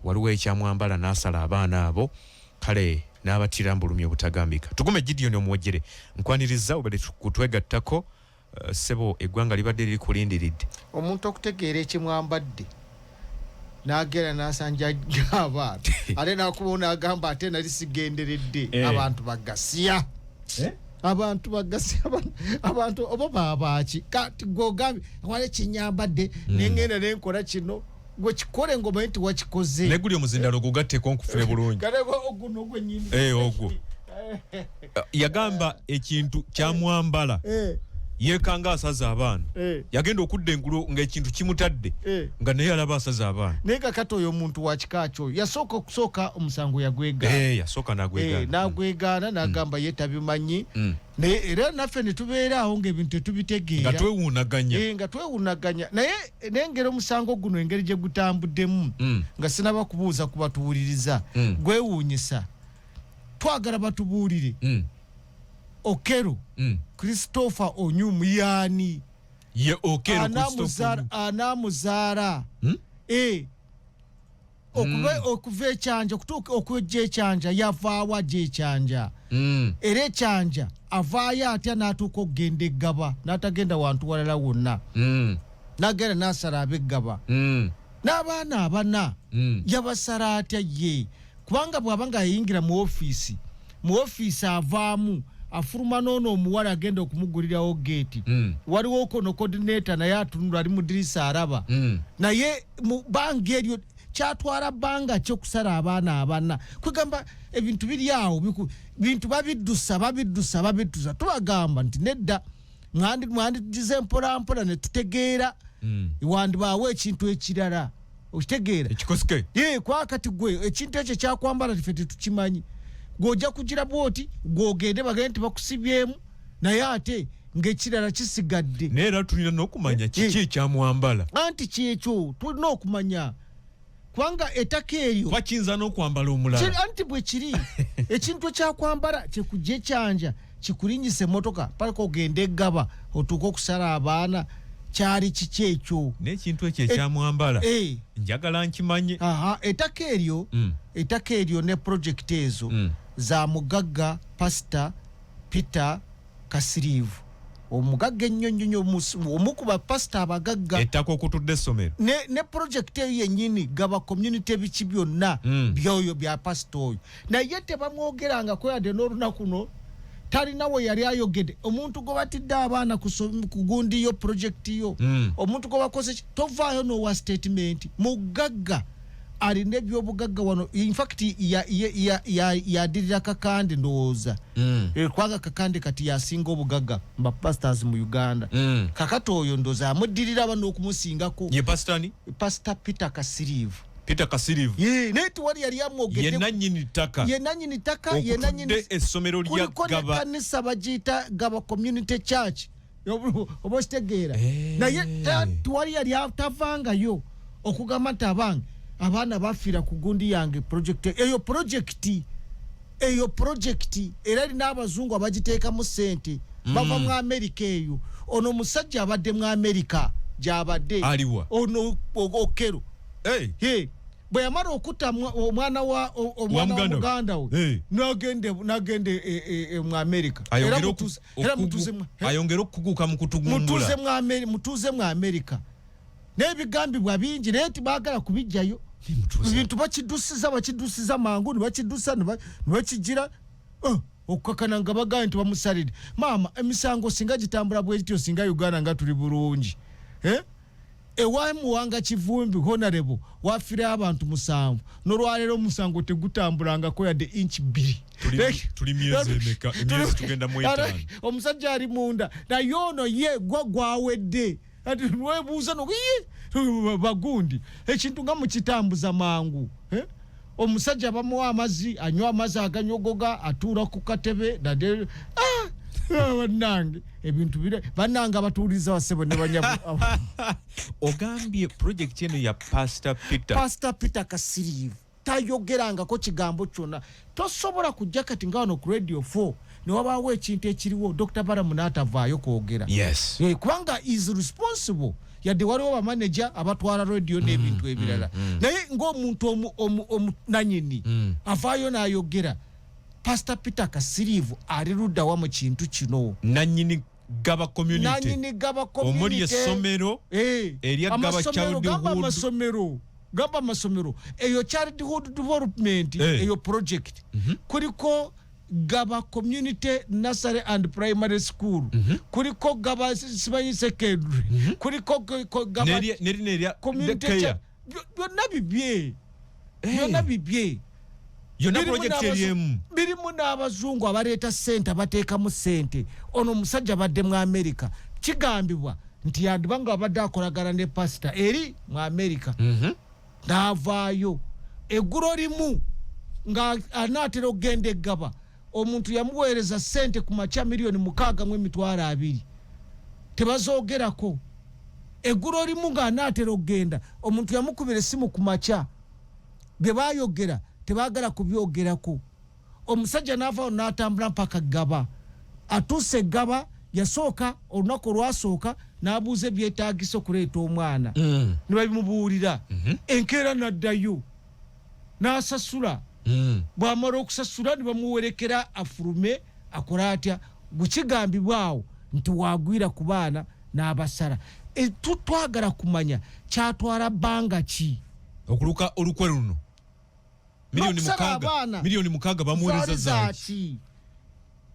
Waliwo ekyamwambala n'asala abaana abo, kale n'abatira mbulumi obutagambika. Tugume Gideon Omuwejere, nkwaniriza obadde kutwegattako. Ssebo, eggwanga libadde lirikulindiridde. Omuntu okutegeera ekimwambadde n'agenda n'asanjajja abaana, ate n'akubawo n'agamba ate nali sigenderedde. Abantu bagasiya. Abantu bagasiya, abantu oba babaaki? Kati gwogambye wali kinyambadde, nengenda nenkola kino, gwe kikole ng'omanyi nti wakikoze. Ne guli omuzindalo gugatteko nkufune bulungi. Kale oguno gwennyini. Ogwo. Yagamba ekintu kyamwambala, yeekanga asaza abaana. Yagenda okudda engulu ng'ekintu kimutadde, nga naye alaba asaza abaana. Naye kakati oyo omuntu wa kika kyoyo yasooka okusooka omusango yagwegaana. Yasooka n'agwegaana. N'agwegaana n'agamba ye tabimanyi. Naye era naffe ne tubeera awo ng'ebintu tetubitegeera. Nga twewuunaganya. Nga twewuunaganya, naye nengeri omusango guno engeri gye gutambuddemu, nga sinaba kubuuza ku batuwuliriza, gwewuunyisa. Twagala batubuulire, Okello Christopher Onyum yaani? Ye Okello Anaamuzaala? Christopher. Anaamuzaala? Okuva ekyanja okutuuka okujja ekyanja, yavaawa gye ekyanja? Era ekyanja avaayo atya n'atuuka okugenda eggaba, n'atagenda wantu walala wonna, n'agenda n'asala ab'eggaba n'abaana abana? Yabasala atya ye? Kubanga bw'aba nga yayingira mu ofiisi, mu ofiisi avaamu afuluma n'ono omuwala agenda okumugulirawo geeti, waliwo kono coordinator naye atunula, ali mu dirisa araba. Naye mu bbanga eryo kyatwala bbanga ki okusala abaana abana? Kwegamba ebintu biri awo, bintu babiddusa, babiddusa, babiddusa. Tubagamba nti nedda, mwanditugize mpola mpola ne tutegeera. Wandibaawo ekintu ekirala, okitegeera? Ekikosike. Ye kwakati gwe ekintu ekyo kyakwambala ffe tetukimanyi. Gw'ojja kugira bwoti gw'ogende bagende nti bakusibyemu, naye ate ng'ekirala kisigadde. Naye era tulina n'okumanya kiki ekyamwambala. Anti kyekyo tulina okumanya, kubanga ettaka eryo Kuba kiyinza n'okwambala omulala. Anti bwe kiri, ekintu ekyakwambala kyekujja ekyanja kikulinyisa emmotoka paka ogende eggaba otuuke okusala abaana, kyali kiki ekyo? N'ekintu ekyo ekyamwambala, njagala nkimanye. Aha, ettaka eryo, ettaka eryo ne projekiti ezo za mugagga Pasita Peter Kasiriivu, omugagga ennyo nnyo nnyo, omu ku bapasita abagagga. Ettaka okutudde essomero. Ne projekiti eyo yennyini, Gaba Community, biki byonna byoyo bya pasita oyo, naye tebamwogerangako yadde n'olunaku. No talina we yali ayogedde. Omuntu gwe batidde abaana ku gundi yo, projekiti yo, omuntu gwe bakoze tovaayo n'owa statement. Mugagga, alina ebyobugagga wano. Infact yadirira Kakande ndowooza. Kubanga Kakande kati yasinga obugagga mu bapastors mu Uganda. Kakati oyo ndowooza amuddirira aba n'okumusingako. Ye pasitani? Pastor Peter Kasiriivu. Peter Kasiriivu. Ye, naye tiwali yali amwogedde. Ye nannyini ttaka Ye nannyini ttaka, ye nannyini okutudde essomero lya kuliko Gaba. Nekkanisa bagiyita Gaba Community Church, oba okitegeera? Naye tiwali yali tavangayo okugamba nti abange abaana bafiira ku gundi yange, project eyo, project eyo, project era erina abazungu abagiteekamu sente, bava mu Amerika eyo. Ono omusajja abadde mu Amerika gyabadde. Aliwa? Ono Okello. Hey. Ye bwe yamala okutta omwana wa omwana wa muganda we. Muganda we, nagende mu Amerika. Era Ayongere era mutuze ayongere okukuguka mu mutuze kutugumbula. Mutuze mu Amerika n'ebigambibwa bingi, naye tibaagala kubijjayo. Ebintu bakidusiza, bakidusiza mangu ne bakidusa ne bakigira, okukakana nga bagambye nti bamusalidde. Maama, emisango singa gitambula bwe gityo, singa Uganda nga tuli bulungi, eh? Ewa Muwanga Kivumbi honorable wafirayo abantu musanvu, nolwaleero omusango tegutambulangako yadde inchi 2. Tuli myezi emeka? Emyezi tugenda mu 5. Omusajja ali munda, naye ono ye gwa gwawedde. Ati webuuza no ye bagundi ekintu nga mukitambuza mangu, eh? Omusajja bamuwa amazzi anywa, amazzi aganyogoga, atuula ku katebe nade. Ah, bannange, ebintu bire. Bannange abatuwuliriza, basebo ne banyabo. Ogambye project eno ya Pastor Peter? Pastor Peter Kasiriivu tayogerangako kigambo kyonna. Tosobola kujja kati nga wano ku Radio 4 ne wabaawo ekintu ekiriwo, Dr Balamu n'atavaayo kwogera. Kubanga is responsible. Yadde waliwo bamaneja abatwala radio n'ebintu ebirala, naye ng'omuntu omunanyini avaayo n'ayogera. Pastor Peter Kasiriivu ali luddawa mu kintu kino? Nanyini Gaba community. Nanyini Gaba Omuli community. Essomero erya Gaba Amasomero, gamba Childhood. Amasomero, gamba amasomero, eyo childhood development, eyo project kuliko Gaba Community Nursery and Primary School, kuliko Gaba simanyi secondary, kuliko Gaba Nerina erya community daycare. Byonna bibye, byonna bibye. Yonna Birimu project eri emu. Birimu n'abazungu abaleeta sente, abateekamu sente. Ono omusajja abadde mu Amerika, kigambibwa nti yandiba nga abadde akolagana ne pasita eri mu Amerika. N'avaayo eggulo limu nga anaatera okugenda eggaba, omuntu yamuweereza sente ku makya, 6,200,000, tebazoogerako. Eggulo limu ng'anaatera okugenda, omuntu yamukubira essimu ku makya, bye baayogera tebaagala kubyogerako. Omusajja n'avaawo n'atambula mpaka Gaba. Atuuse Gaba, yasooka olunaku olwasooka n'abuuza ebyetaagisa okuleeta omwana, ne babimubuulira. Enkeera n'addayo n'asasula. Bw'amala okusasula ne bamuwerekera afulume akole atya. Gukigambibwa awo nti wagwira ku baana n'abasala. Twagala kumanya kyatwala bbanga ki okuluka olukwe luno. Miliyoni N'okusala 6 abaana. 6 million bamuweereza Zaali zaaki? zaaki?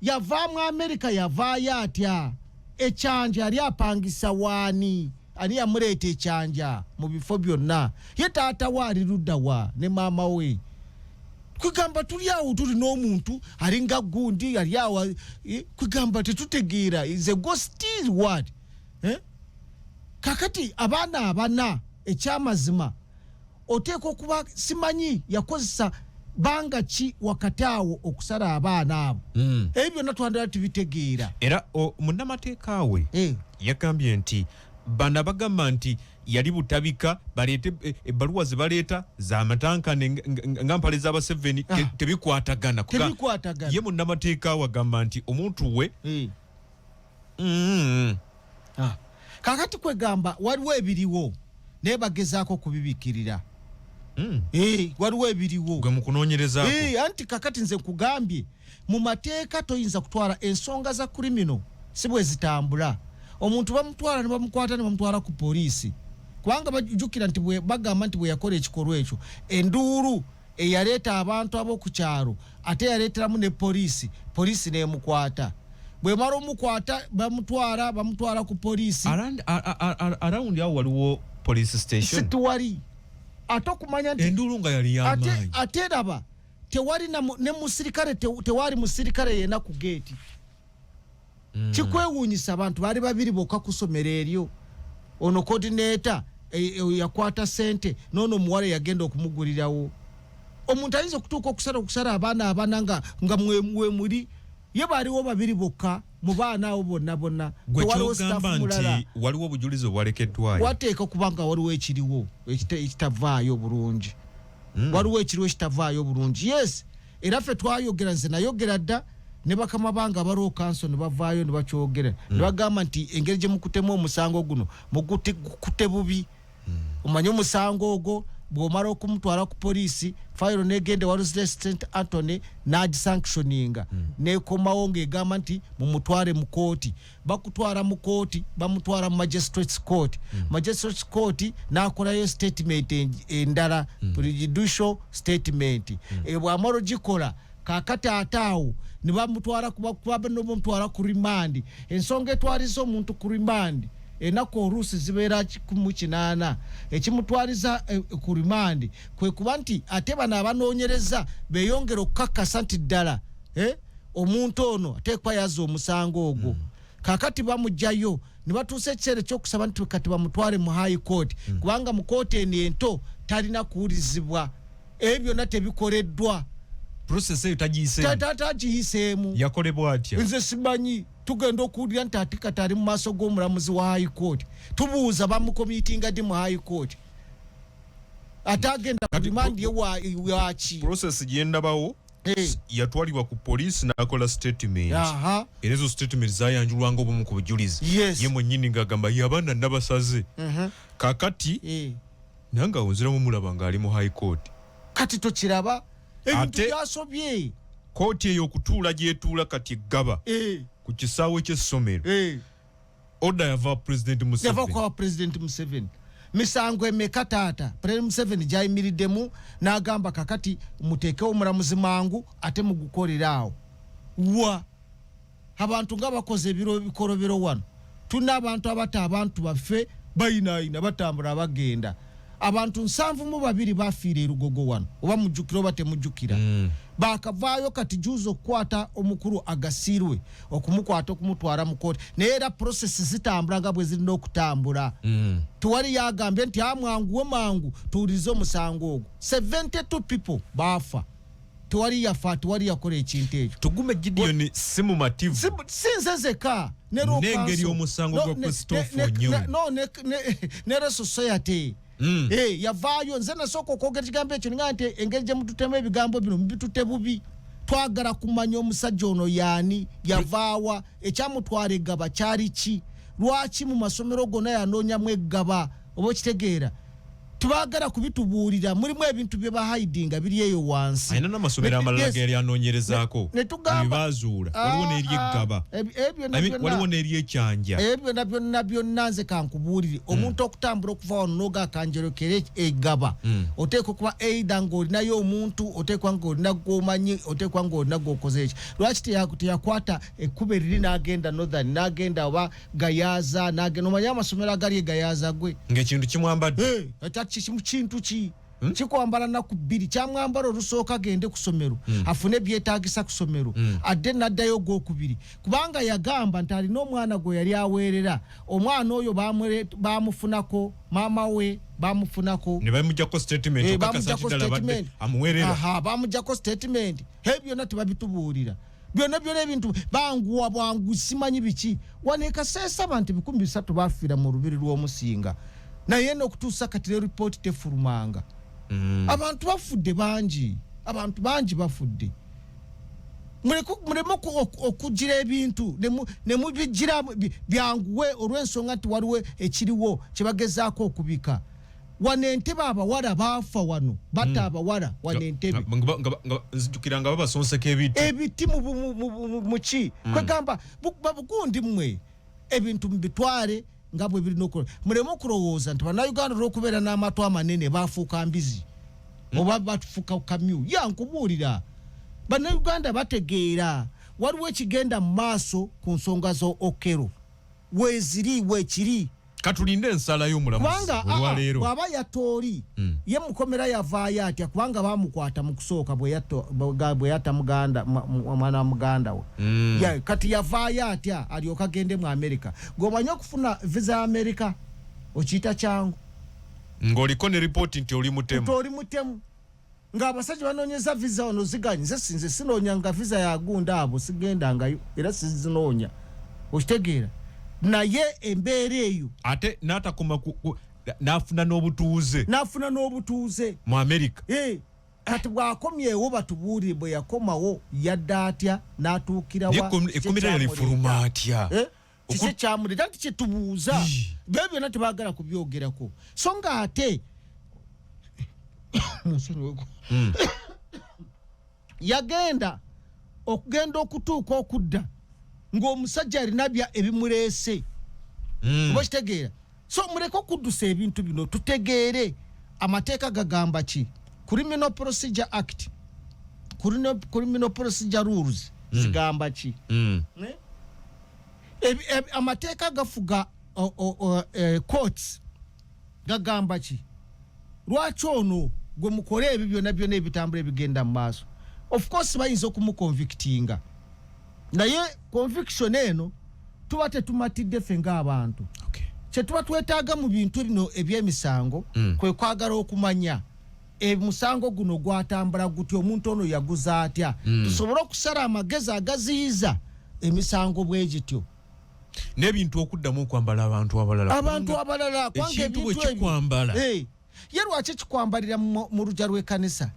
Yava mu Amerika, yavaayo atya? Ekyanja yali apangisa waani? Ani yamuleeta ekyanja mu bifo byonna? Ye taata we ali luddawa ne maama we? Kwegamba tuli awo, tuli n'omuntu alinga gundi ali awo, kwegamba tetutegeera, is a ghost what, eh? Kakati abaana abana, ekyamazima oteeka okuba simanyi yakozesa banga ki wakati awo okusala abaana abo. Ebyo byonna twandala tubitegeera. Era munnamateeka we yagambye nti bano abagamba nti yali butabika baleete ebbaluwa ze baleeta zamatankane nga mpale z'abaseveni, tebikwatagana. Tebikwatagana. Ye munnamateeka we agamba nti omuntu we Ah. Kakati kwegamba waliwo ebiriwo naye bagezaako okubibikirira. Waliwo ebiriwo. Gwe mu kunoonyerezaako. Anti kakati nze nkugambye, mu mateeka toyinza kutwala ensonga za criminal, si bwe zitambula. Omuntu bamutwala ne bamukwata ne bamutwala ku poliisi, kubanga bajjukira nti bagamba nti bwe yakola ekikolwa ekyo, enduulu eyaleeta abantu ab'oku kyalo ate yaleeteramu ne poliisi, poliisi n'emukwata. Bwemala omukwata, bamutwala ku poliisi. Around awo waliwo police station? Situwali ate okumanya nti Enduulu nga yali ate y'amaanyi. Ate raba, tewali ne musirikale, tewali musirikale yenna ku geeti. Kikwewuunyisa, abantu baali babiri bokka ku ssomero eryo, ono coordinator yakwata sente noono omuwala yagenda okumugulirawo. Omuntu ayinza okutuuka okusala abaana abana nga wemuli ye baaliwo babiri bokka mu baana abo bonna bonna. Gwe Tewaliwo kyogamba staff mulala. nti waliwo obujulizi obwalekeddwayo. Wateeka okuba nga waliwo ekiriwo ekitavaayo bulungi. Waliwo ekiriwo ekitavaayo bulungi, yes. Era ffe twayogera, nze nayogera dda ne bakama bange abaliwo kanso ne bavaayo ne bakyogera ne bagamba nti engeri gye mukutemu omusango guno mugukute bubi. Omanye omusango ogwo bw'omala okumutwala ku poliisi, fayiro negenda ewa Resident Attorney n'agisanctioninga, nekomawo ng'egamba nti mumutwale mu kooti. Bakutwala mu kooti, bamutwala mu magistrates court. Magistrates court n'akolayo statement endala, prejudicial statement. Bw'amala ogikola, kakati ate awo ne bamutwala bamutwala ku remand. Ensonga etwaliza omuntu ku remand enaku oluusi zibeera 18. Ekimutwaliza ku remand kwe kuba nti ate bano abanoonyereza beeyongera okukakasa nti ddala omuntu ono ateekwa yazza omusango ogwo. Kakati bamugjayo ne batuusa ekiseera ekyokusaba nti kati bamutwale mu high court, kubanga mu kooti eno ento talina kuwulizibwa. Ebyo byonna tebikoleddwa. Process eyo tagiyiseemu. Tagiyiseemu. Yakolebwa atya? Nze simanyi. Tugenda okuwulira nti ate kati ali mu maaso g'omulamuzi wa high court. Tubuuza, bamucommittinga ddi mu high court? Ate agenda ku remand ye waki? Process gyendabawo. Yatwalibwa ku poliisi n'akola statement, era ezo statement zayanjulwanga obumu ku bujulizi. Ye mwennyini ng'agamba, ye abaana nabasaze. Kakati nange awo nziramu mulaba ng'ali mu High Court. Kati tokiraba ebintu byasobye. Kooti eyo okutuula gyetuula kati eggaba ku kisaawe ky'essomero, order yava President yava Museveni. Kwa President Museveni. Misango emeka taata President Museveni gyayimiriddemu n'agamba, kakati muteekewo omulamuzi mangu ate mugukolera awo wa abantu nga bakoze ebiro bikolobero. Wano tulina abantu abata abantu baffe bayinaayina, batambula bagenda. Abantu 72 bafiira erugogo wano, oba mujjukira oba temujjukira. Bakavaayo kati juzi okukwata omukulu Agasiirwe, okumukwata okumutwala mu kooti, naye era process zitambula nga bwe zirina okutambula. Tewali yagambye nti amwanguwe mangu tuwulirize omusango ogwo. 72 people baafa, tewali yafa, tewali yakola ekintu ekyo. Tugume, Gideon, si mumativu. Si nze zeka. N'engeri omusango gwa Christopher Onyum. No, ne Law Society. Eh, yavaayo. Nze nasooka okwogera ekigambo ekyo ninga nti engeri gye mututemu ebigambo bino mubitute bubi. Twagala kumanya omusajja ono yaani, yavaawa, ekyamutwala eggaba kyali ki, lwaki mu masomero gonna yanoonyamu eggaba? Oba okitegeera, tebagala kubitubuulira. Mulimu ebintu bye bahidinga biri eyo wansi. Alina n'amasomero amalala geyali anoonyerezaako. Ne tugamba- Ebibazuula waliwo n'eryeggaba. Ah, ebyo I mean, waliwo n'eryekyanja. Ebyo byonna byonna byonna, nze kankubuulire, omuntu okutambula okuva wano noga akanjerokere eggaba, oteekwa okuba either ng'olinayo omuntu, oteekwa ng'olina gwomanyi, oteekwa ng'olina gwokoze eki. Lwaki teyakwata ekkubo eriri n'agenda Northern, n'agenda oba Gayaza, n'agenda omanyi amasomero agali e Gayaza gwe? Ng'ekintu kimwambadde. Kintu ki kikwambala naku 2? Kyamwambala olusooka agende ku ssomero, afune ebyetagisa ku ssomero, adde naddayo ogwokubiri, kubanga yagamba nti alina omwana gwe yali aweerera. Omwana oyo bamufunako, maama we bamufunako. Ne bamugjako statement okakasa Bamugjako nti ddala badde statement. amuweerera. Aha, bamugjako statement. He, byonna tebabitubuulira, byonna byonna ebintu banguwa bwangu, simanyi biki. Wano ekaseesa abantu 300 bafiira mu lubiri lw'omusinga, naye n'okutuusa kati ne ripooti tefulumanga. Abantu bafudde bangi, abantu bangi bafudde. Muleme okugira ebintu ne mubigira byanguwe olw'ensonga nti waliwo ekiriwo kyebagezaako okubika. Wano entebe abawala baafa, wano batta abawala wano entebe. Nzijukira nga babasonseka ebiti. Ebiti muki kwegamba babugundi mmwe ebintu mubitwale nga bwe birina okukola. Muleme okulowooza nti Bannayuganda olw'okubeera n'amatu amanene bafuuka mbizi oba bafuuka kamyu. Ya nkubuulira, Bannayuganda bategeera waliwo ekigenda mu maaso ku nsonga zo Okero weeziri weekiri. Katulinde ensala y'omulamuzi kubanga olwaleero. Bw'aba yatta oli, ye mukomera yavaayo atya? Kubanga bamukwata mu kusooka bwe yatta muganda omwana wa muganda we. Ya, kati yavaayo atya alyoka agende mu Amerika? Gweomanyi okufuna visa ya Amerika okiyita kyangu? Ng'oliko ne ripooti nti oli mutemu. Nti oli mutemu, ng'abasajja banoonyeza visa ono ziganye. Nze sinze sinoonyanga visa yagunda abo, sigendangayo era sizinoonya, okitegeera? Naye embeera eyo Ate n'atakoma n'afuna n'obutuuze. N'afuna n'obutuuze. Mu Amerika. Eh, kati bw'akomyewo batubuulire bwe yakomawo yadde atya n'atuukira Naye wa? ekkomera yalifuluma atya? Eh? Kiki ekyamuleeta? Nti kyetubuuza. Ii. Byo byonna tebaagala kubyogerako, so nga ate munsonyiweko. Yagenda okugenda okutuuka okudda ng'omusajja alina bya ebimuleese. Oba kitegeera? So muleke okuddusa ebintu bino, tutegeere amateeka gagamba ki. Criminal Procedure Act, Criminal Procedure Rules zigamba ki? Ne? Amateeka gafuga courts gagamba ki? Lwaki ono gwe mukole ebyo byonna byonna ebitambula ebigenda mu maaso? Of course bayinza okumuconvictinga, naye conviction eno tuba tetumatidde ffe ng'abantu. Kyetuba twetaaga mu bintu bino ebyemisango kwe kwagala okumanya omusango guno gwatambula gutya, omuntu ono yaguza atya, tusobole okusala amagezi agaziyiza emisango bwe gityo. N'ebintu okuddamu okwambala abantu abalala. Abantu abalala, kubanga Ekintu bwe ebintu ebyo- kikwambala. Eh, ye lwaki kikwambalira mu lujja lw'ekkanisa?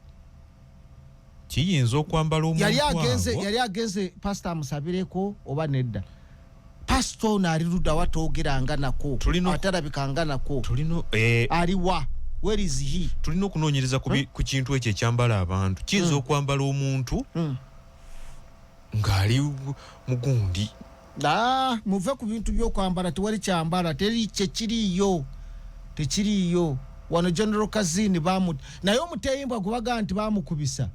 Kiyinza okwambala omuntu. Yali agenze, yali agenze pasita amusabireko oba nedda? Pasita ono ali ludda wa? Toogeranga nako, atalabikanga nako. Aliwa? Where is he? Tulina okunoonyereza ku kintu ekyo ekyambala abantu. Kiyinza okwambala omuntu ng'ali mugundi. Ah, muve ku bintu by'okwambala. Tewali kyambala, teri kyekiriiyo, tekiriiyo wano. General Kazini bamu naye omuteyimbwa gwe nti bamukubisa,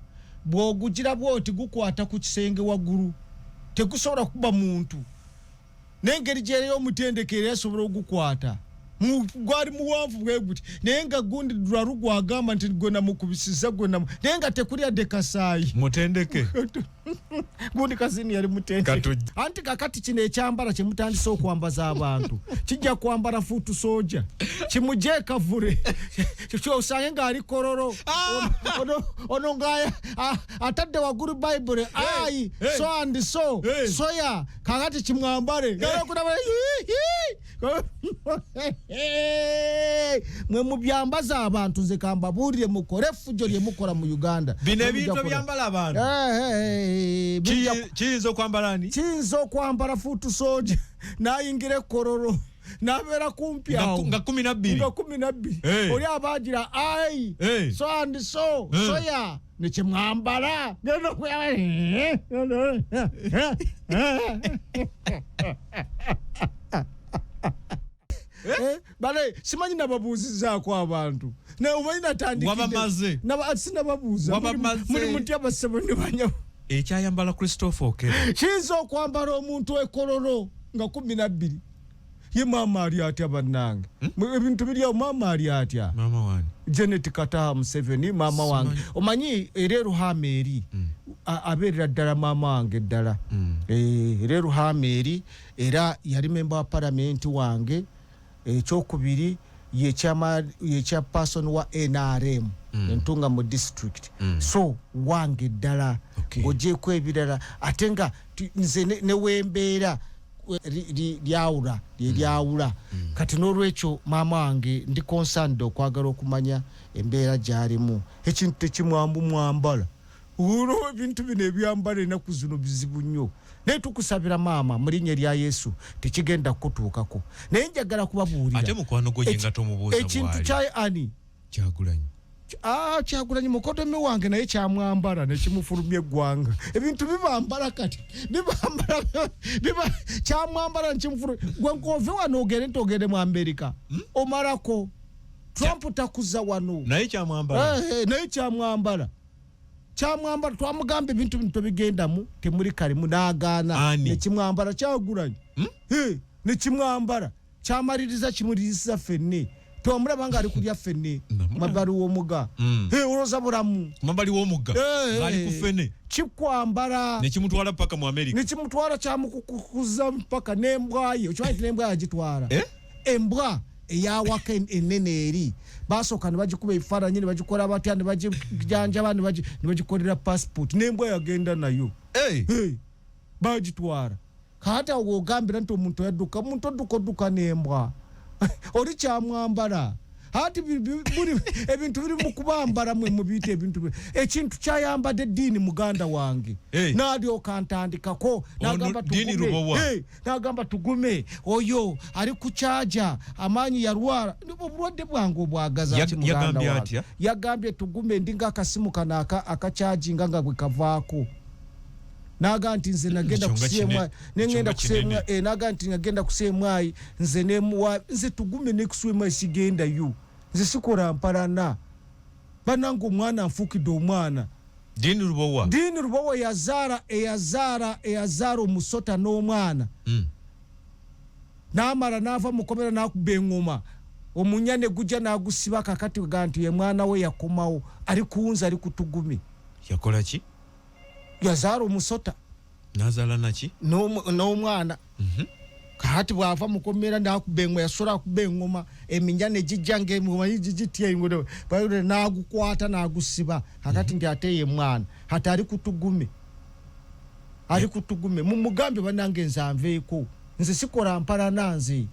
bw'ogugira bwoti gukwata ku kisenge waggulu, tegusobola kuba muntu n'engeri gyereyo omutendeke era asobola ogukwata. Gwali muwanvu bwe guti, naye nga gundi lwalu gwagamba nti gwe namukubisiza gwe naye nga tekuli adde kasaayi. Mutendeke. Gundi Kazini yali mutendeke. Anti kakati kino ekyambala kyemutandise okwambaza abantu kijja kwambala foot soldier, kimuje ekavule, osange ng'ali Kololo. Ono nga atadde waggulu Bayibuli, ayi so and so soya. Kakati kimwambale, mwe mubyambaza abantu. Nze kambabuulire, mukole effujjo lyemukola mu Uganda. Bino ebintu ebyambala abantu kiyinza okwambala ani? Kiyinza okwambala foot soldier nayingira ekololo nabeera kumpi awo. Nga 12. Nga 12. Oli abagira ai so and so soya nekimwambala. Genda bale simanyi nababuuzizaako abantu. Naye omanyi natandikidde sinababuuza, muli mutya basebo ne banya? Ekyayambala Christopher Okello. Kiyinza okwambala omuntu ekololo nga 12. Ye maama ali atya bannange? Ebintu biri awo. Maama ali atya? Maama wani? Janet Kataha Museveni, maama wange. Omanyi era eruhama eri abeerera ddala maama wange ddala. Era eruhama eri era yali memba wa palamenti wange. Ekyokubiri ye chairperson wa NRM Entunga mu district. So wange ddala. Ng'ogyeko ebirala, ate nga nze newembeera lyawula lyeryawula. Kati n'olwekyo maama wange ndi concerned okwagala okumanya embeera gy'alimu. Ekintu tekimwambu mwambala olwo ebintu bino ebyambala ennaku zino bizibu nnyo, naye tukusabira maama mu linnya erya Yesu, tekigenda kukutuukako. Naye njagala kubabuulira. Ate mukwano gwo ye nga tomubuuza ekintu bw'ali? Kya ani? Kyagulanyi. Ah, Kyagulanyi mukodomi wange, naye kyamwambala nekimufulumya eggwanga. Ebintu bibambala, kati bibambala, biba kyamwambala nekimufulumya. Gwe nkove wano ogende nti ogende mu Amerika, omalako Trump takuza wano. Naye kyamwambala. Naye kyamwambala, kyamwambala. Twamugamba ebintu bino tobigendamu, temuli kalimu, n'agaana. Ani? Nekimwambala Kyagulanyi. Nekimwambala, kyamaliriza kimuliriza ffenne. Twamulaba nga ali kulya ffenne. Namulaba. Mabali w'omuga. Olowooza bulamu. Mabali w'omugga. Ng'ali ku ffene. Kikwambala. Nekimutwala paka mu Amerika. Nekimutwala, kyamukukuza mpaka n'embwa ye. Okimanyi nti n'embwa yagitwala? Eh? Embwa eyawaka enene eri basooka ne bagikuba ebifaananyi, ne bagikola batya, ne bagijanjaba, ne bagikolera passport, n'embwa yagenda nayo. Hey. Hey, bagitwala. Kaati awo ogambira nti omuntu yadduka, omuntu odduka, odduka n'embwa oli kyamwambala. Ati ebintu biri mu kubambala, mwe mubiyita ebintu ekintu kyayambadde Ddiini muganda wange. Hey. N'alyoka ntandikako n'agamba Ono Ddiini tugume. Lubowa. Hey, n'agamba tugume, oyo ali kukyaja amaanyi, yalwala obulwadde bwange obwagaza ki muganda Yagambye wange. atya? Yagambye tugume, ndi ngaakasimu kano akakyajinga nga bwe kavaako. Naga nti nze nagenda Ekyonga kusiemwa kinene. nengenda Ekyonga kusiemwa kinene. Naga nti nagenda kusiemwayi nze nemuwa nze tugume nekusiemwayi sigendayo, nze sikola mpalana banange, omwana nfuukidde omwana. Dini Lubowa. Dini Lubowa yazaala, eyazaala, eyazaala omusota n'omwana. N'amala n'ava mukomera n'akuba eŋŋoma, omunya ne gujja n'agusiba. Kakati ga nti ye mwana we yakomawo, ali kuwunza, ali kutugume. Yakola ki? Yazaala omusota. Nazaala naki? N'omwana. Kakati bw'ava mukomera n'akuba eŋŋoma, yasobola akuba eŋŋoma, eminya ne gijja ngaemanyi gigitya, n'agukwata n'agusiba. Kakati nti ate ye mwana ati ali kutugume, ali kutugume. Mumugambe banange nze anveeko, nze sikola mpalana, nze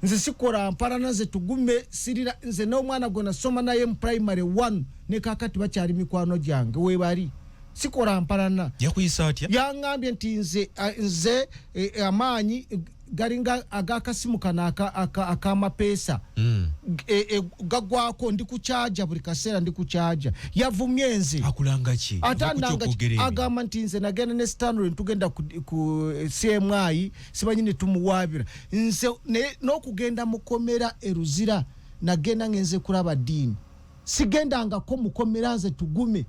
Nze sikola mpalana, nze Tugume sirira. Nze n'omwana gwe nasoma naye mu primary 1 ne kakati bakyali mikwano gyange, webali. Sikola mpalana. Yakuyisa atya? Yaŋŋambye nti nze amaanyi galinga agakasimu kano ak'amapeesa gagwako, ndi kukyaja buli kaseera, ndi kukyaja. Yavumye nze. Akulanga ki? Ate Ava ku andanga ki? ky'okwogera ebyo. Agamba nti nze nagenda ne Stanley, ntugenda ku CMI, simanyi ne tumuwaabira. Nze n'okugenda mukomera eruzira nagenda ngenze kulaba Diini, sigendangako mukomera. Nze Tugume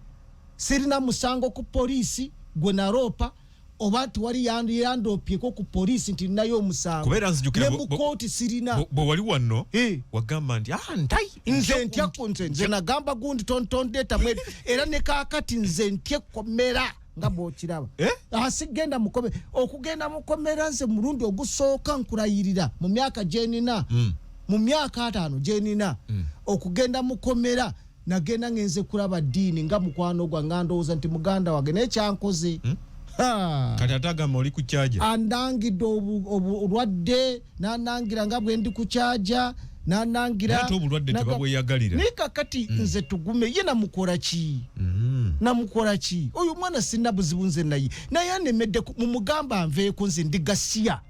sirina musango ku poliisi gwe naroopa, oba nti wali yandoopyeko ku poliisi nti ninayo omusango. Kubeera nzijukira Ne mu kooti sirina. Bwe wali wano wagamba nti ntai Nze ntya nze nagamba gundi tontondeetamu ebyo. Era ne kaakati nze ntya ekkomera nga bw'okiraba. Sigenda mukome okugenda mukomera. Nze mulundi ogusooka nkulayirira mu myaka gyenina, mu myaka 50 gyenina, okugenda mukomera nagenda ngenze kulaba Diini nga mukwano gwange, nga ndowooza nti muganda wange, naye kyankoze. Ha. Kati ate agamba oli kukyaja. Andangidde obulwadde, nanangira nga bwe ndi kukyaja, nanangira. Naye ate obulwadde tebabweyagalira. Naye kakati nze Tugume ye namukola ki? Namukola ki? Oyo omwana sirina buzibu nze naye, naye anemedde mumugamba nveeko, nze ndi gasiya.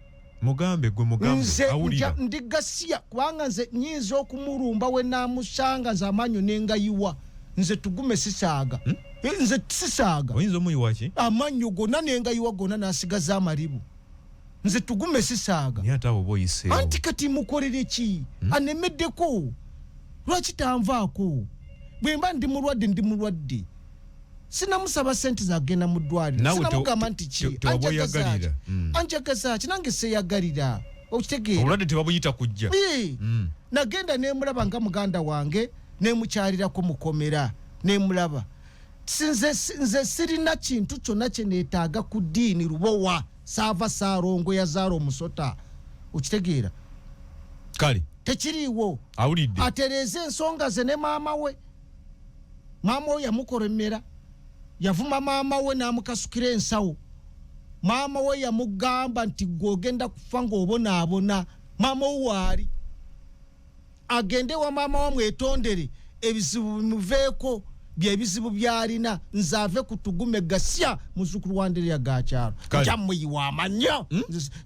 Mugambe gwe, mugambe. Nze Awulira. ndi gasiya, kubanga nze nyinza okumulumba we namusanga, nze amaanyo nengayiwa. Nze Tugume sisaaga. Nze sisaaga. Oyinza omuyiwa ki? Amannyo gonna nengayiwa gonna, nasigaza amalibu. Nze Tugume sisaaga. Naye ate abo oba oyiseewo. Anti kati mukolere ki? Anemeddeko, lwaki tanvaako? Bwe mba ndi mulwadde, ndi mulwadde. Sinamusaba sente zagenda mu ddwaliro. Naawe Sinamugamba nti ki. tewabweyagalira. Anjagaza ki? Nange seeyagalira, okitegeera? Obulwadde tebabuyita kujja. Nagenda nemulaba nga muganda wange, nemukyalirako mukomera, nemulaba. Nze sirina kintu kyonna kye neetaaga ku Ddiini Lubowa saava Saalongo yazaala omusota, okitegeera? Kale. Tekiriiwo. Awulidde. Atereeze ensonga ze ne maama we. Maama we yamukoremera, yavuma maama we n'amukasukira ensawo. Maama we yamugamba nti gwe ogenda kufa ng'obonaabona. Maama we waali, agende wa maama we mwetondere ebizibu bimuveeko, byebizibu byalina. Nze ave ku Tugume gasya muzzukulu wa Andereya Gakyalo. Kale. Nja muyiwa amannyo.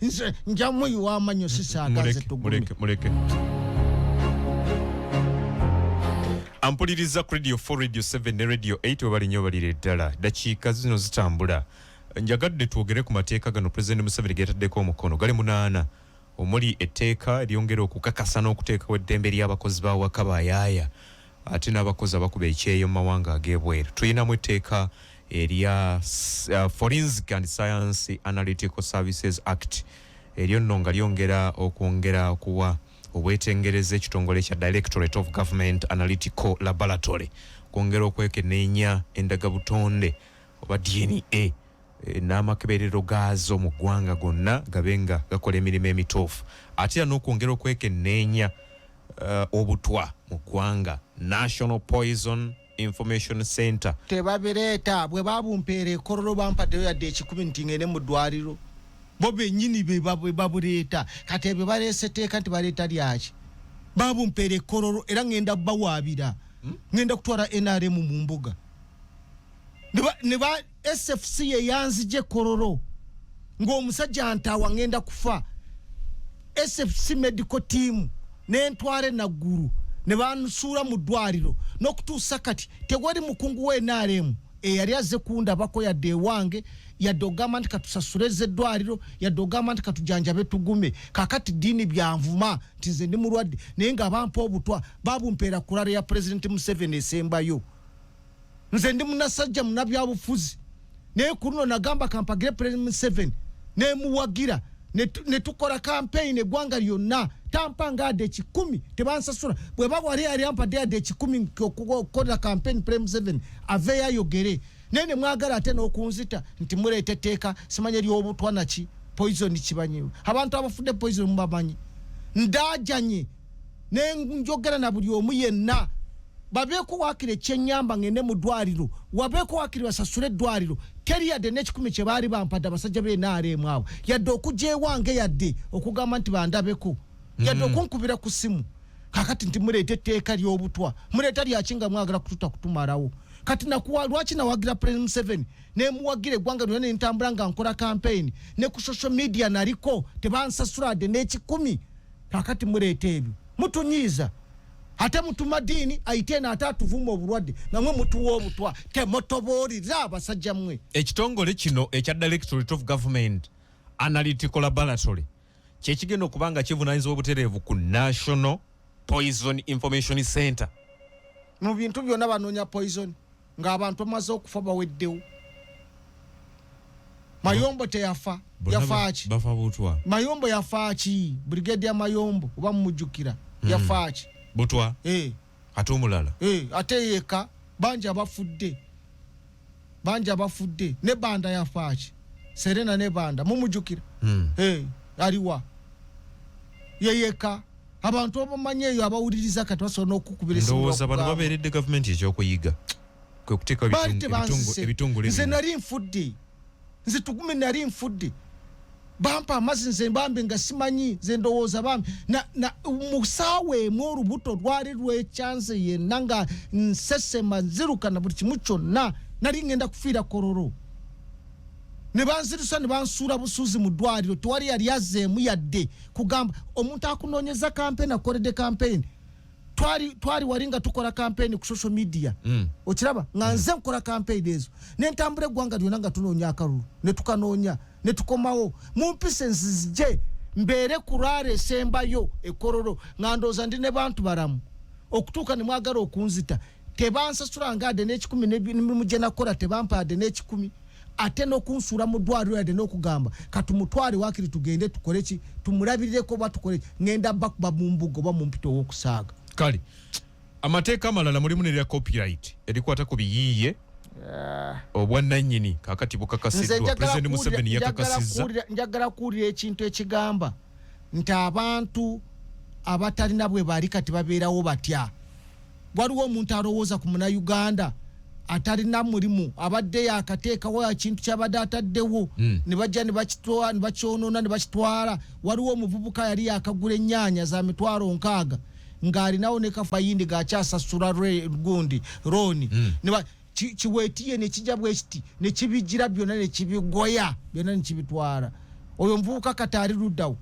Nze nja muyiwa amannyo, sisaaga nze Muleke, Tugume. muleke, muleke. Ampuliriza ku Radio 4, Radio 7 ne Radio 8, webali nnyo, balire ddala. Dakiika zino zitambula, njagadde twogere ku mateeka gano Pulezidenti Museveni getaddeko omukono, gali 8, omuli etteeka eryongera okukakasa n'okuteekawo eddembe ly'abakozi b'awaka bayaaya ate n'abakozi abakuba ekyeyo mu mawanga ag'ebweru. Tulinamu etteeka erya Forensic and Science Analytical Services Act, eryo nno nga lyongera okwongera okuwa obwetengereza ekitongole kya Directorate of Government Analytical Laboratory kwongera okwekenneenya endagabutonde oba DNA n'amakeberero gaazo mu ggwanga gonna gabe nga gakola emirimu emituufu, ate era n'okwongera okwekenneenya obutwa mu ggwanga, National Poison Information Center. Tebabireeta. Bwe babumpeera ekololo, bampaddeyo yadde 100 nti ngende mu ddwaliro? Bo bennyini be babuleeta. Kati ebyo baleese teeka nti baleeta lyaki? Babumpeera ekololo, era ngenda bawaabira. Ngenda kutwala NRM mu mbuga. Ne ba SFC yeyanzije ekololo ng'omusajja ntaawa ngenda kufa. SFC medical team nentwala Naggulu ne bansuula mu ddwaliro, n'okutuusa kati tewali mukungu wa NRM eyali azze kundabako, yadde ewange, yadde ogamba nti katusasuleze eddwaliro, yadde ogamba nti katujanjabe Tugume. Kakati Ddiini byanvuma nti nze ndi mulwadde, naye nga bampa obutwa, babumpeera kulala ya Pulezidenti Museveni esembayo. Nze ndi munasajja munabyabufuzi, naye ku luno nagamba kampagire Pulezidenti Museveni, nemuwagira ne tukola campaign eggwanga lyonna. Tampanga adde 100, tebansasula. Bwe bawali yali ampadde yadde 100 okukola campaign President Museveni aveeyo ayogere, naye ne mwagala ate n'okunzita nti muleeta etteeka simanye ery'obutwa naki poison. Kibanyi abantu abafudde poison mubamanyi. Ndajanye ne njogera na buli omu yenna, babeeko waakiri ekyenyamba ngende mu ddwaliro, wabeeko waakiri basasule eddwaliro. Teri yadde n'ekikumi kye baali bampadde abasajja b'NRM abo, yadde okujja ewange, yadde okugamba nti bandabeko. Yadde okunkubira ku simu. Kakati nti muleeta etteeka ly'obutwa, muleeta lyaki nga mwagala kututa kutumalawo? Kati nakuwa lwaki nawagira President Museveni, nemuwagira eggwanga lyonna, nentambula nga nkola campaign ne ku social media, naliko tebansasula adde n'ekikumi. Kakati muleeta ebyo, mutunyiiza, ate mutuma diini ayite eno, ate atuvuma obulwadde, namwe mutuwa obutwa. Temutobuulira abasajja mmwe. Ekitongole kino ekya Directorate of Government Analytical Laboratory kyekigenda okuba nga kivunanyizibwa obutereevu ku National Poison Information Center. Mu bintu byonna banoonya poison, ng'abantu bamaze okufa, baweddewo. Mayombo teyafa? Yafaaki? Bafa butwa. Mayombo yafaaki? Brigade ya Mayombo, oba mumujjukira, yafaaki? Butwa. Ate omulala? Ate yeka bangi abafudde, bangi abafudde. Ne Banda yafaaki? Serena ne Banda mumujjukira? Aliwa? Yeyeka abantu abamanyi eyo abawuliriza kati basobola n'okukubira esimu. Ndowooza bano bakugamba. Babeeredde gavumenti ekyokuyiga kwe kuteeka Baali tebanzise. ebitongole Nze bino. nali nfudde, nze Tugume nali nfudde. Bampa amazzi, nze bambi nga simanyi, nze ndowooza bambi na mu ssaawa emu olubuto lwali lwekyanze yenna, nga nsesema, nziruka na buli kimu kyonna. Nali ngenda kufiira Kololo, ne banzirusa ne bansuula busuuzi mu ddwaliro. Tewali yali azzeemu yadde kugamba omuntu akunoonyeza campaign, akoledde campaign. Twali wali nga tukola campaign ku social media. Okiraba nga nze nkola campaign ezo, nentambula eggwanga lyonna nga tunoonya akalulu, ne tukanoonya ne tukomawo. Mumpise nzije mbeere ku lwala esembayo ekololo, nga ndowooza ndi ne bantu balamu, okutuuka ne mwagala okunzita. Tebansasula nga adde n'ekikumi, n'emirimu gye nakola tebampa adde n'ekikumi, ate n'okunsuula mu ddwaliro yadde n'okugamba katumutwale waakiri tugende tukole ki, tumulabirireko oba tukole ki. Ŋŋenda bakuba mu mbuga oba mumpita ow'okusaaga. Kale amateeka amalala mulimu nerya copyright erikwata ku biyiiye, obwannannyini kakati Nze bukakasiddwa. njagala President Museveni yakakasizza. Njagala kuwulira ekintu ekigamba nti abantu abatalina bwe bali kati babeerawo batya. Waliwo omuntu alowooza ku Munauganda atalina mulimu, abadde yakateekawo ekintu kyabadde ataddewo, ne bajja ne bakitwala, ne bakyonoona, ne bakitwala? Waliwo omuvubuka yali yakagula ennyaanya za 60,000, ng'alinawo ne kabayindi gakyasasula gundi loan, ne kiweetiye nekijja bwe kiti ne kibigira byonna, ne kibigoya byonna, ne kibitwala. Oyo omuvubuka kati ali luddawo?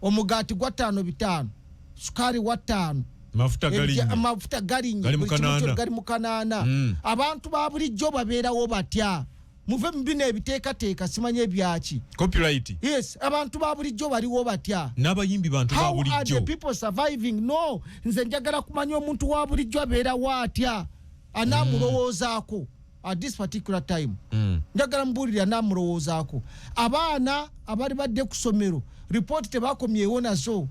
Omugaati gwa ttaano bitaano, sukaali wa ttaano. Mafuta galinnya. Amafuta galinnya. Gali mu Buli kimu kanaana. gali mu kanaana. Abantu ba bulijjo babeerawo batya? Muve mu bino ebiteekateeka, simanyi ebyaki. Copyright. Yes, abantu ba bulijjo baliwo batya? N'abayimbi bantu ba How are bulijjo. the people surviving? No, nze njagala kumanya omuntu wa bulijjo abeerawo atya, anaamulowoozaako at this particular time. Njagala mubuulire anaamulowoozaako. Abaana abali badde ku ssomero, ripooti tebakomyewo nazo.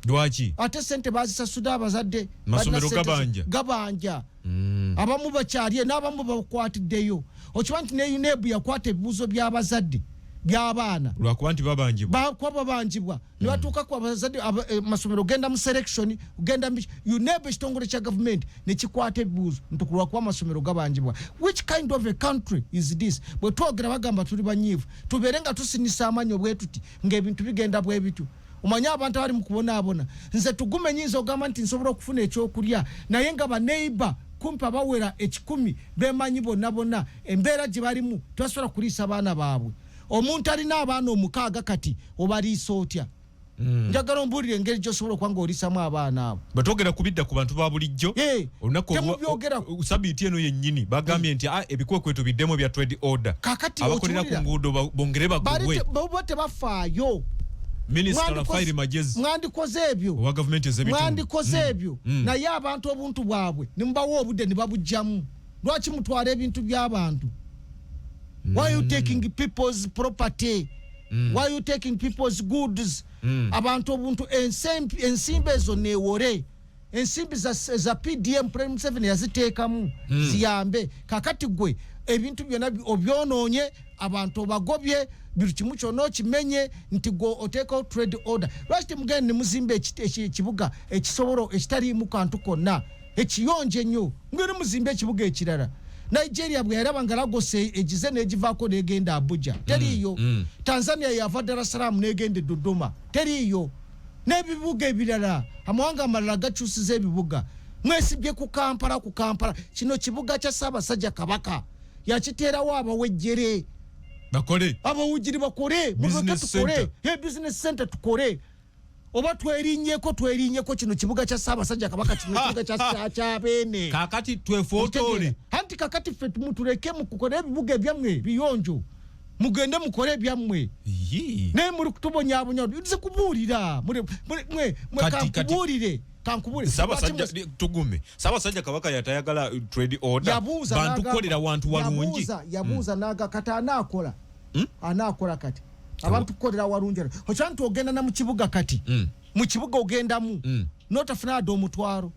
Lwaki? Ate sente bazisasudde abazadde. Masomero Balina sente gabanja. Gabanja. Abamu bakyalye n'abamu bakwatiddeyo. Okiba nti ne UNEB yakwata ebibuuzo by'abazadde by'abaana. Lwakuba nti babanjibwa. Bakuba babanjibwa ne batuuka ku abazadde masomero, genda mu selection, genda mu UNEB, ekitongole kya gavumenti, nekikwata ebibuuzo nti kulwakuba amasomero gabanjibwa. Which kind of a country is this? Bwe twogera bagamba tuli banyiivu. Tubeere nga tusinisa amannyo bwe tuti ng'ebintu bigenda bwe bityo. Omanye abantu abali mu kubonaabona? Nze Tugume nyinza ogamba nti nsobola okufuna ekyokulya, naye nga baneiba kumpi abawera 100 bemanyi bonna bonna embeera gye balimu, tebasobola kuliisa baana baabwe. Omuntu alina abaana 6 kati obaliisa otya? Njagala ombuulire engeri gy'osobola okuba nga oliisamu abaana abo. Bwetwogera ku bidda ku bantu ba bulijjo, olunaku Temubyogerako. Sabiiti eno yennyini bagambye nti ebikwekweto biddemu ebya trade order. Kakati abakolera ku okiwulira? nguudo bongere Bali bagobwe. Bo tebafaayo. Minisita Rafael Magezi Mwandikoze ebyo. owa gavumenti ez'ebitundu. Mwandikoze ebyo. Naye abantu obuntu bwabwe nemubawa obudde ne babugjamu. Lwaki mutwala ebintu by'abantu? Why are you taking people's property? Why are you taking people's goods? Abantu obuntu, ensimbi ezo neewole, ensimbi za PDM, President Museveni yaziteekamu ziyambe. Kakati gwe ebintu byonna obyonoonye, abantu obagobye, buli kimu kyonna okimenye, nti gwe oteekawo trade order. Lwaki temugenda ne muzimba ekibuga ekisobola ekitaliimu kantu konna, ekiyonjo ennyo? Ngeri muzimbe ekibuga ekirala. Nigeria bwe yalaba nga Lagos egize n'egivaako n'egenda Abuja, teriiyo. Tanzania yava Dar es Salaam n'egenda e Dodoma, teriiyo. N'ebibuga ebirala, amawanga amalala gakyusiza ebibuga. Mwesibye ku Kampala, ku Kampala. Kino kibuga kya Ssaabasajja Kabaka, yakiteerawo abawejjere bakole, abawujiri bakole, muleke tukole business center tukole, oba twerinnyeko, twerinnyeko. Kino kibuga kya Ssaabasajja Kabaka, kino kibuga kya Beene. Kakati twefotoole. Anti kakati ffe mutuleke mukukole ebibuga ebyammwe biyonjo, mugende mukole ebyammwe. Naye muli kutubonyabonya. Nze kubuulira mwe kankubuulire, kankubuulire. Ssaabasajja tugume. Ssaabasajja Kabaka yatayagala trade order, bantu kukolera wantu walungi. Yabuuza naga kati anaakola, anaakola kati abantu kukolera walungi. Okya nti ogenda na mu kibuga kati, mu kibuga ogendamu n'otafuna adde omutwalo,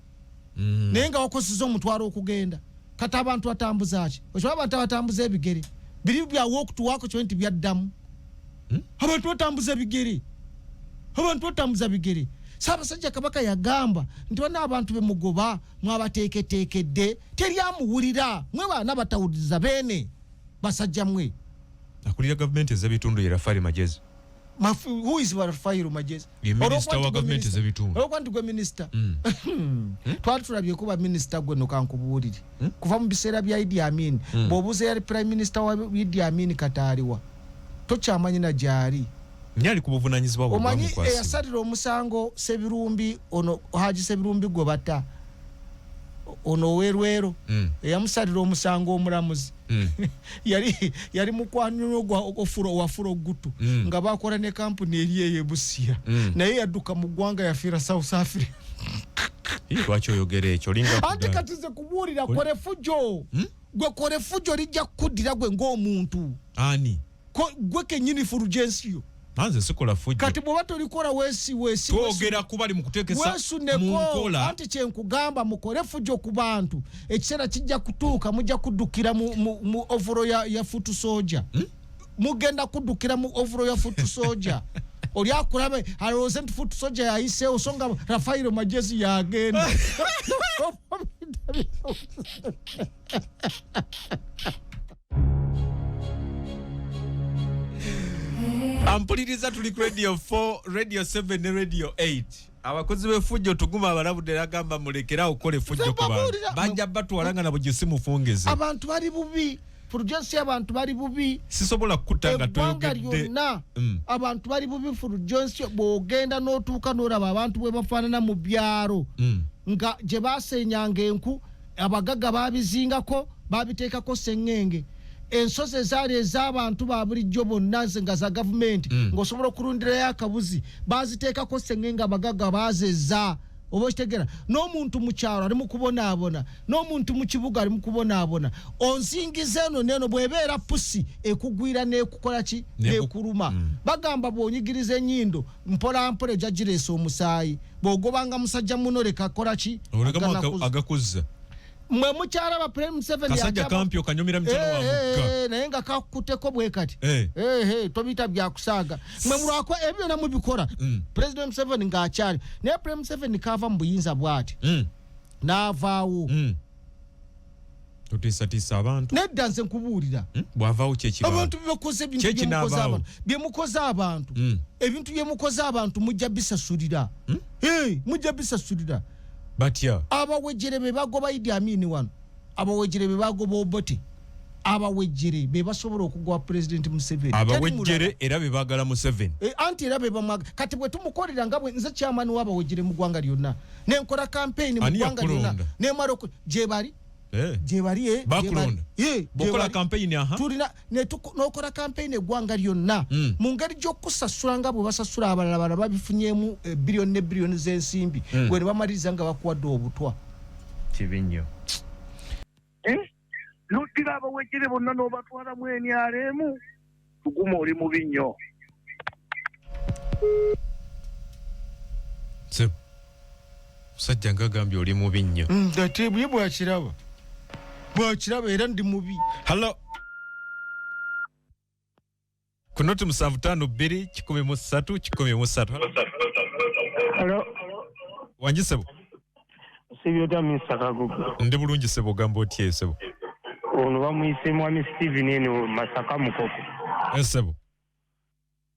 naye nga wakozesa omutwalo okugenda. Kati abantu batambuza ki? Okiba abantu abatambuza ebigere biri bya walk to work, kyo nti byaddamu. Abantu batambuza ebigere, abantu batambuza bigere. Ssaabasajja Kabaka yagamba nti bano abantu bemugoba mwabateeketeekedde, teri amuwulira. Mwe baana batawuliriza Beene basajja mwe. Akulira gavumenti ez'ebitundu ye Rafael Magezi. Who is Rafael Magezi? Ye minisita wa gavumenti ez'ebitundu. Olwokuba nti gwe minisita. Twali tulabyeko ba minisita gwe no kankubuulire. Kuva mu biseera bya Idi Amin. Bw'obuuza yali prime minister wa Idi Amin kataaliwa, tokyamanyi na gy'ali. Nyali ku buvunaanyizibwa bwe Omanyi bwamukwasibwa. Eyasalira omusango Sebirumbi ono, Haji Sebirumbi gwe batta ono owerwero, eyamusalira omusango omulamuzi yali mukwano gwa Ofuro wa Furo Gutu, nga bakola ne kampuni eri eyo Busia, naye yadduka mu ggwanga, yafiira South Africa. Lwaki oyogera ekyo? Olinga Anti kugamba. Kati nze kubuulira, kole fujo. Gwe kole fujo, lijja kukuddira gwe ng'omuntu. Ani? Gwe kennyini Fulgensio. Nanze sikola fujjo. Kati bw'oba tolikola weesi weesi Twogera kuba li mu kuteekesa mu weesuneko. nkola. Anti kyenkugamba, mukole fujo ku bantu, ekiseera kijja kutuuka mujja kuddukira mu overall ya foot soldier. Mugenda kuddukira mu overall ya foot soldier. Oli akulabe alowooze nti foot soldier yayiseewo, so nga Rafael Magezi yagenda. Ampuliriza, tuli ku Radio 4, Radio 7 ne Radio 8. Abakozi b'effujjo tuguma abalabudde, agamba mulekerawo okukola effujjo ku bantu, Babuulira- bajja batwala nga na bugisi mufungeze. Abantu bali bubi, Fulgensio, abantu bali bubi. Sisobola kukutta nga Eggwanga toyogedde. lyonna abantu bali bubi, Fulgensio. Bw'ogenda n'otuuka n'olaba abantu bwe bafaanana mu byalo, nga gye basenyanga enku abagagga babizingako, babiteekako seŋŋenge. Ensozi ezaali ez'abantu ba bulijjo bonna nze nga za gavumenti, ng'osobola okulundirayo akabuzi, baziteekako seŋŋenge, abagagga bazeza. Oba okitegera, n'omuntu mu kyalo ali mu kubonaabona, n'omuntu mu kibuga ali mu kubonaabona. Onzingiza eno neeno, bw'ebeera pusi ekugwira n'ekukola ki, n'ekuluma. Bagamba bw'onyigiriza ennyindo mpola mpola ejja gireesa omusaayi. Bw'ogobanga musajja muno leka kola ki, Olekamu Agana agakuzza. Mwe mukyala ba President Museveni Kasajja kampi okanyumira mukyala wa mugga. Naye nga kakuteko bwe kati. Tobiyita byakusaaga. Mwe mulwako ebyo byonna mubikola. President Museveni ng'akyali, naye President Museveni kava mu buyinza bw'ati, n'avaawo. Totiisatiisa abantu. Nedda, nze nkubuulira. Bw'avaawo kyekiba Abantu byebakoze, ebintu Kye byemukoze kinaavaawo. abantu, byemukoze abantu, ebintu byemukoze abantu mujja bisasulira. Mujja bisasulira. Batya? Abawejere be bagoba Idi Amin wano, abawejere be bagoba Obote, abawejere be basobola okugoba President Museveni. Teri mulala. Abawejjere era be baagala Museveni. Anti era be bamwaga. Kati bwe tumukolera nga bwe nze chairman w'abawejere mu ggwanga lyonna, nenkola campaign mu Ani ggwanga lyonna, yakulonda? nemala gye bali. Gye bali, gye Bakulonda. bali. Bw'okola Gye bali. campaign, aha. Tulina n'okola campaign eggwanga lyonna, mu ngeri gy'okusasula nga bwe basasula abalala, balala babifunyemu biliyoni ne biliyoni z'ensimbi, gwe ne bamaliriza nga bakuwadde obutwa. Kibi nnyo. Noddira abawejjere bonna n'obatwalamu NRM, tuguma oli mubi nnyo. Musajja ng'agambye oli mubi nnyo. Ate ye bwakiraba, bwakiraba era ndi mubi. Hallo, ku noti 752 103 103. Hello. Wangi sebo. Sibyo otya, Mr. Kagugu? Ndi bulungi sebo, ogamba otya sebo? Ono bamuyise Mwami Steven eno Masaka Mukoko. Sebo.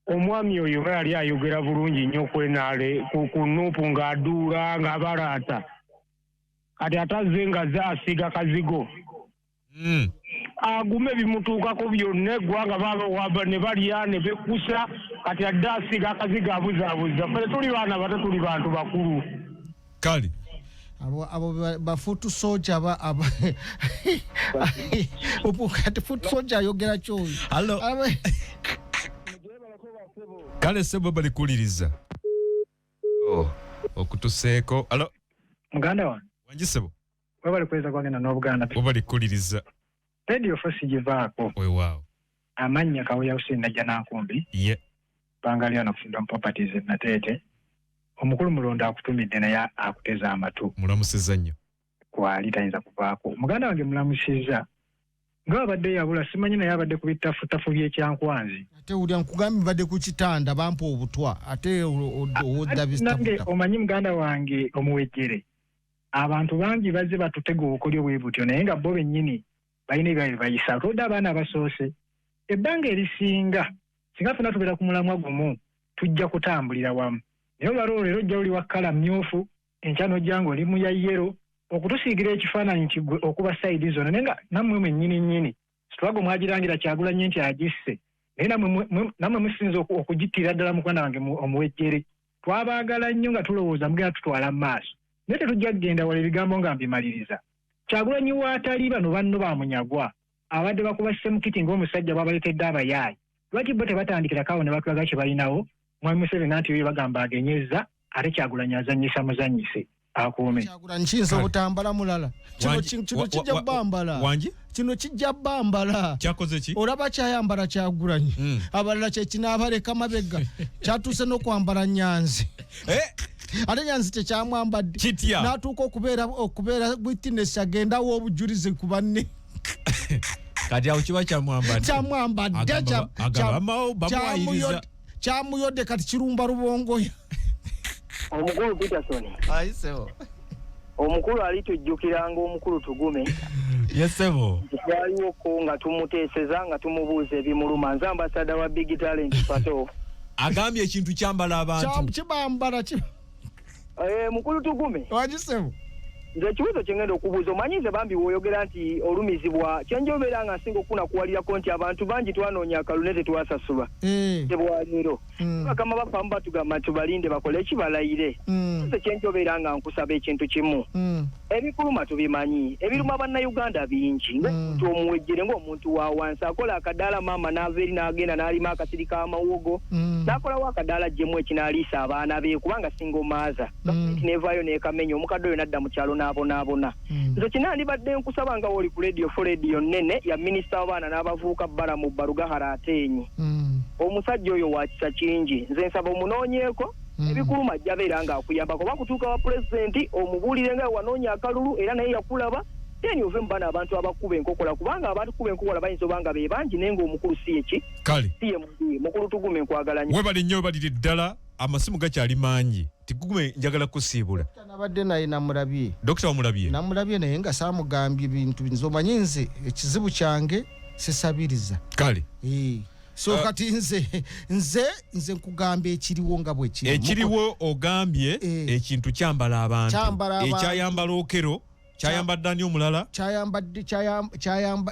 Omwami oyo nga yali ayogera bulungi nnyo kwenaale ku NUP, ng'aduula ng'abalaata. Kati atazze nga ze asiiga kazigo. Agume, bimutuukako byonna, eggwanga babawamba ne balya ne bekkusa. Kati adde asiiga akazigo, abuzaabuza. Ffe tuli baana bato, tuli bantu bakulu. Kale. Abo ba foot soldier aba kati foot soldier ayogera kyoyo. Hello. Kale sebo, balikuwuliriza. Oh, okutuseeko. Hello. Muganda wange. Wangi sebo. Webale kuweza kwagenda n'Obuganda. Obalikuwuliriza. Radio Four sigivaako. Weewaawo. Amannya Kawuya Hussein Najja Nankumbi. Ye. Bangali ono Freedom Properties e Nateete. Omukulu Mulondo akutumidde, naye akuteza amatu. Mulamusizza nnyo. Kwali tayinza kuvaako. Muganda wange, mulamusizza. Nga abadde yabula, simanyi, naye abadde ku bitafutafu by'ekyankwanzi. Ate wulya, nkugambye mbadde ku kitanda, bampa obutwa, ate odda. Nange omanyi, muganda wange omuwejjere, abantu bangi bazze batutega obukolyo bwe butyo, naye nga bo bennyini balina ebyabwe bayisa. Todde abaana abasoose ebbanga erisinga, singa ffena tubeera ku mulamwa gumu, tujja kutambulira wamu. Naye olwalwo leero ojja oli wa kkala myufu, enkya n'ojja ng'oli mu ya yellow, okutusiigira ekifaananyi nti gwe okuba side zonna, naye nga nammwe mwennyini nnyini struggle mwagirangira Kyagulanye nti agisse, naye nammwe musinza okugittira ddala. Muganda wange omuwejjere, twabaagala nnyo nga tulowooza mugenda tutwala mu maaso, naye tetujja kugenda wala. Ebigambo nga mbimaliriza, Kyagulanyi waatali, bano banno bamunyagwa abadde bakuba semukiti ng'omusajja bwabaleetedde abayaayi. Lwaki bo tebatandikirakawo ne batulaga kye balinawo? Mwami Museveni anti yo bagamba agenyezza, ate Kyagulanyi azannyisa muzannyise, akuume. Kyagulanyi kiyinza obutambala mulala. Kino kino kijja bambala. Wangi? Kino kijja bambala. Kyakoze ki? Olaba kyayambala Kyagulanyi, abalala kyekinaabaleka mabega. Kyatuuse n'okwambala Nyanzi. Eh? Ate Nyanzi tekyamwambadde. Kitya? N'atuuka okubeera witness, agendawo obujulizi ku banne. Kati awo kiba kyamwambadde. Kyamwambadde. Agamba bamuwayiriza. Kyamuyodde, kati kirumba Rubongoya. Omukulu Peterson. Ayisewo. Omukulu alitujjukiranga, omukulu Tugume. Yesebo. Twaliwoko nga tumuteeseza, nga tumubuuza ebimuluma. Nze ambassador wa Big Talent Pato. Agambye ekintu kyambala abantu. Kibambala. Eh, mukulu Tugume. Wagisebo. Nze ekibuuzo kyengenda okubuuza, omanyi nze bambi woyogera nti olumizibwa, kyenjobeera nga nsinga okunakuwalirako nti abantu bangi twanoonya akalulu ne tetwasasulwa. Tebwaleero bakama bafamu batugamba nti tubalinde bakole ekibalayire. Nze kyenjobeera nga nkusaba ekintu kimu. Ebikuluma tubimanyi, ebiruma Bannayuganda bingi. Ngaomuntu omuwejjere, ng'omuntu wa wansi akola akadaala, maama n'ava eri n'agenda n'alima akasiri k'amawogo, n'akolawo akadaala ggyemu ekinaaliisa abaana be, kubanga singa omaaza gavumenti n'evaayo n'ekamenya, omukadde oyo n'adda mu kyalo n'abonaabona. Nze kinandibadde nkusaba nga wooli ku Radio Four, radio nnene ya minisita w'abaana n'abavubuka Balaam Barugahara Ateenyi. Omusajja oyo wa kisa kingi. Nze nsaba omunoonyeeko ebikuluma, ajja abeera ng'akuyambako oba kutuuka wa pulezidenti, omubuulire nga wanoonya akalulu era naye yakulaba. Then ove mu bano abantu abakuba enkokola, kubanga abakuba enkokola bayinza oba nga be bangi, naye ng'omukulu si yeki. Kale. Si ye mubi. Mukulu Tugume, nkwagala nnyo. Webale nnyo, webalire ddala. Amasimu gakyali mangi. Tigume, njagala kusiibula. Nabadde naye, namulabye. Dokita wamulabye? Namulabye, naye nga saamugambye bintu. Nze omanyi nze ekizibu kyange sisabiriza. Kale. Eh. So kati nze nkugamba ekiriwo nga bwe kiri. Ekiriwo ogambye ekintu kyambala abantu. Kyambala abantu. Ekyayambala Okello kyayambadde ani omulala? Kyayambadde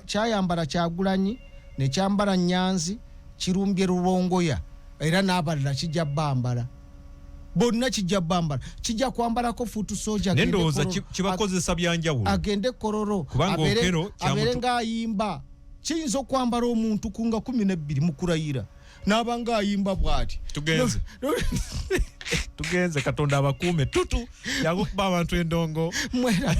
kyayambala Kyagulanyi, nekyambala Nyanzi, kirumbye Rubongoya, era n'abalala kijja bambala bonna, kijja bambala, kijja kwambalako foot soldier. Naye ndowooza kibakozesa byanjawulo. Agende Kololo. Kubanga Okello abeere ng'ayimba. Kiyinza okwambala omuntu ku nga 12 mu kulayira n'aba ng'ayimba bw'ati. Tugenze. Tugenze, Katonda abakuume. Tutu yangu kuba abantu endongo. Mwera.